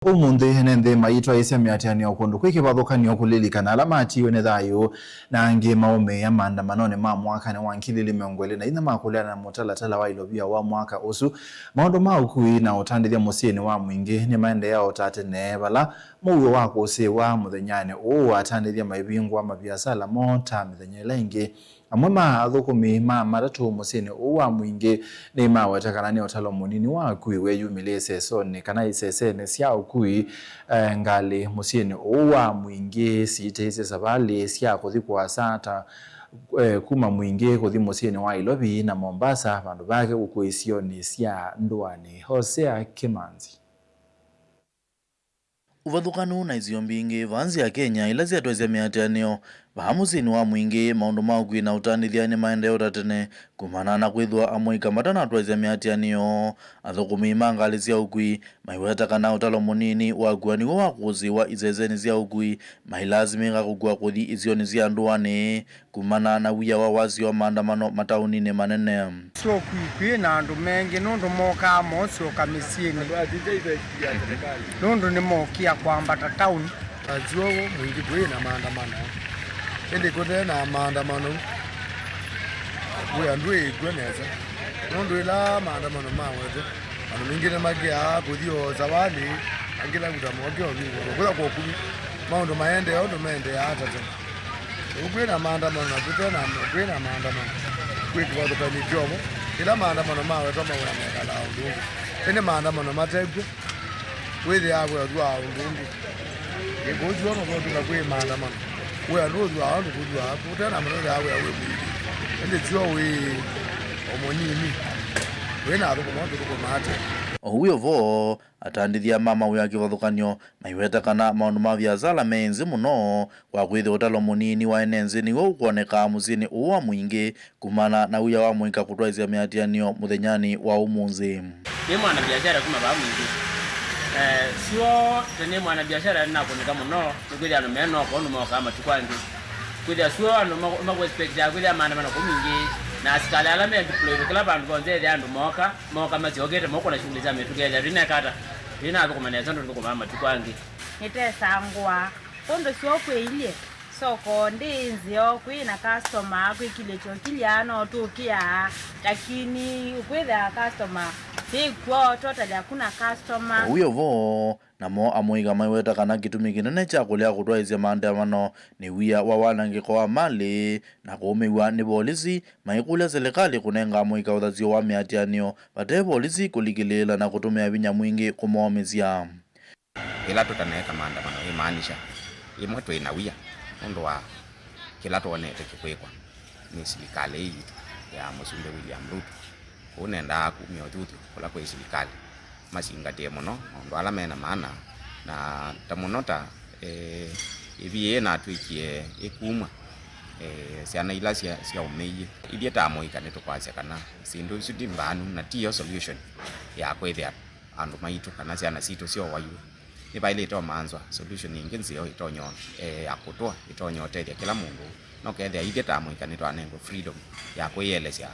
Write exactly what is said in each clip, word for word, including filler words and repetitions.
Ũmũnthĩ ene nthĩ maitwaĩĩsya mĩatĩanĩo kũndũ kwĩ kĩvathũkany'o kũlilikana ala matiiwe nĩ thayũ na angĩ maũmĩĩa maandamanonĩ ma mwakanĩ wa ngili ili mĩongo ĩlĩ na inya ma kũleana na mũtalatala wa ilovia wa mwaka ũsu. Maũndũ ma ũkui na ũtandĩthya mũsyĩnĩ wa Mwingĩ nĩmaendeea o ta tene, vala mũuo wa kũsĩĩwa mũthenyanĩ ũũ watandĩthya maivingũa maviasala moo ta mĩthenya ĩla ĩngĩ. Amwe ma athũkũmi ma matatũ mũsyĩnĩ ũũ wa Mwingĩ nĩmaweta kana nĩ ũtalo mũnini wa akui weyumĩlĩe isesonĩ kana isesenĩ sya ũkui, eh, ngalĩ mũsyĩnĩ ũũ wa Mwingĩ sitĩĩsye savalĩ sya kũthi kũasa ta, eh, kuma Mwingĩ kũthi mũsyĩnĩ wa Ilovi na Mombasa, vandũ vake kũkũa isionĩ sya ndũanĩ. Hosea Kĩmanzi. Ũvathũkanu na isio mbingĩ vaa nzĩ ya Kenya ila syatwaisye mĩatĩanĩo vaa mũsyĩnĩ wa Mwingĩ, maũndũ ma ũkui na ũtandĩthya nĩmaendee o ta tene. Kumana na kwĩthĩwa amũika matanatwaisya mĩatĩanĩo, athũkũmi ma ngalĩ sya ũkui maiweta kana ũtalo mũnini wa kũa nĩw'o wa kũsĩĩwa isesenĩ sya ũkui, mailasimĩka kũkua kũthi isionĩ sya ndũanĩ. Kumana na wia wa wasyo wa maandamano mataũninĩ manene. Sio kwĩ, kwĩ na andũ mengĩ nũndũ mokaa mosyoka mĩsyĩnĩ, nũndũ nĩmokĩa kwambata taũni. Asio Mwingĩ kwĩ na maandamano, ĩndĩ kũte na maandamano wĩa ndwĩĩkw'a nesa, nũndũ ĩla maandamano mawetwe, andũ maingĩ nĩmakĩaa kũthi o savalĩ, angĩ lakuta moke o nyumba, kũla kwa ũkuvĩ, maũndũ maendee ũndũ maendeeaa tene. Rĩu kwĩ na maandamano na kũte na, kwĩ na maandamano, kwĩ kĩvathũkany'o kyovo. Ĩla maandamano mawetwa mawĩa mekalaa ũndũ ũngĩ, ĩndĩ maandamano matekw'o, wĩthĩaa wĩa ũthuaa ũndũ ũngĩ. Ĩkũũsua nũkũtw'ĩka kwĩ maandamano, wĩa ndũũthuaa ũndũ kũthuaa kũte na maandamano, wĩthĩaa wĩa wĩ mwingĩ, ĩndĩ sio wĩ o mũnini. Wĩ na athũkũma ũndũ ũthũkũmaa tene. Oyu wĩ o vo, atandĩthya ma mawĩa kĩvathũkany'o maiweta kana maũndũ ma viasala me nzĩ mũno, kwa kwĩthĩwa ũtalo mũnini wa ene nzĩ nĩw'o ũkwoneka mũsyĩnĩ ũũ wa Mwingĩ kumana na wia wa mũika kũtwaĩsya mĩatĩanĩo mũthenyanĩ wa ũmũnthĩ. Nĩ mwanabiashara kuma vaa Mwingĩ. Eh, sio, nĩ mwanabiashara nĩnakũnĩka mũno, nĩkwĩthĩa andũ menoka ũndũ mokaa matukũ angĩ. Kwĩthĩa sio andũ ma-, makwexpectaa kwĩthĩa maandamano kũu Mwingĩ, na asikalĩ ala me deployed kĩla vandũ vonthe ethĩa andũ moka, moka masyokete, mokũna shughuli sya mĩtũkĩ, ethĩa twĩneka ata? Twĩnathũkũma nesa ũndũ tũthũkũmaa matukũ angĩ. Nĩtesangũa. Ũndũ syo kwĩilye, soko ndĩ nzeo, kwĩ na customer, kwĩkilye kyokilya no tũkĩa, lakini ũkwĩthĩa customer syĩkw'o, totally hakuna customer. Oyu wĩ o vo, namo amũika maiweta kana kĩtumi kĩnene kya kũlea kũtwaĩsya maandamano nĩ wia wa wanangĩko wa malĩ na kũũmĩw'a nĩ volisi, maikũlya silikalĩ kũnenga amũika ũthasyo wa mĩatĩanĩo vate volisi kũlikĩlĩĩla na kũtũmĩa vinya mwingĩ kũmoomĩsya. Ĩla tũtaneeka maandamano, ĩmaanisha ĩmwe twĩ na wia nũndũ wa kĩla twonete kĩkwĩkwa nĩ silikalĩ ĩĩ yitũ ya Mũsumbĩ William Ruto. Kwoou nendaa kumya ũthuthyo kũla kwĩ silikalĩ, masingatĩe mũno maũndũ ala me na maana, na ta mũno ta, eh, ĩvi ĩĩ natw'ĩkie ĩkumwa, eh, syana ila sya-, syaũmĩie. Ithyĩ ta amũika nĩtũkwasya kana syĩndũ isu ti mbaanu na tiyo solution ya kwĩthĩa andũ maitũ kana syana sitũ syoowaiwe. Nĩvaĩlĩte ũmanzwa solution ĩngĩ nzeo ĩtonya, eh, ya kũtũa, ĩtonya ũtethya kĩla mũndũ. No kethĩa ithyĩ ta amũika nĩtwanengwe freedom ya kwĩyĩelesya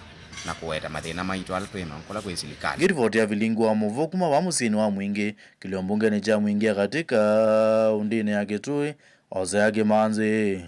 na kũweta mathĩna maitũ ala twĩ namo kũla kwĩ silikalĩ. Ngĩrivoti ya vilingi wa mũvoo kuma vaa mũsyĩnĩ wa Mwingĩ, kĩlio mbungenĩ kya Mwingĩ ya katĩ kaũndĩnĩ ya Kitui, Hosea Kĩmanzi.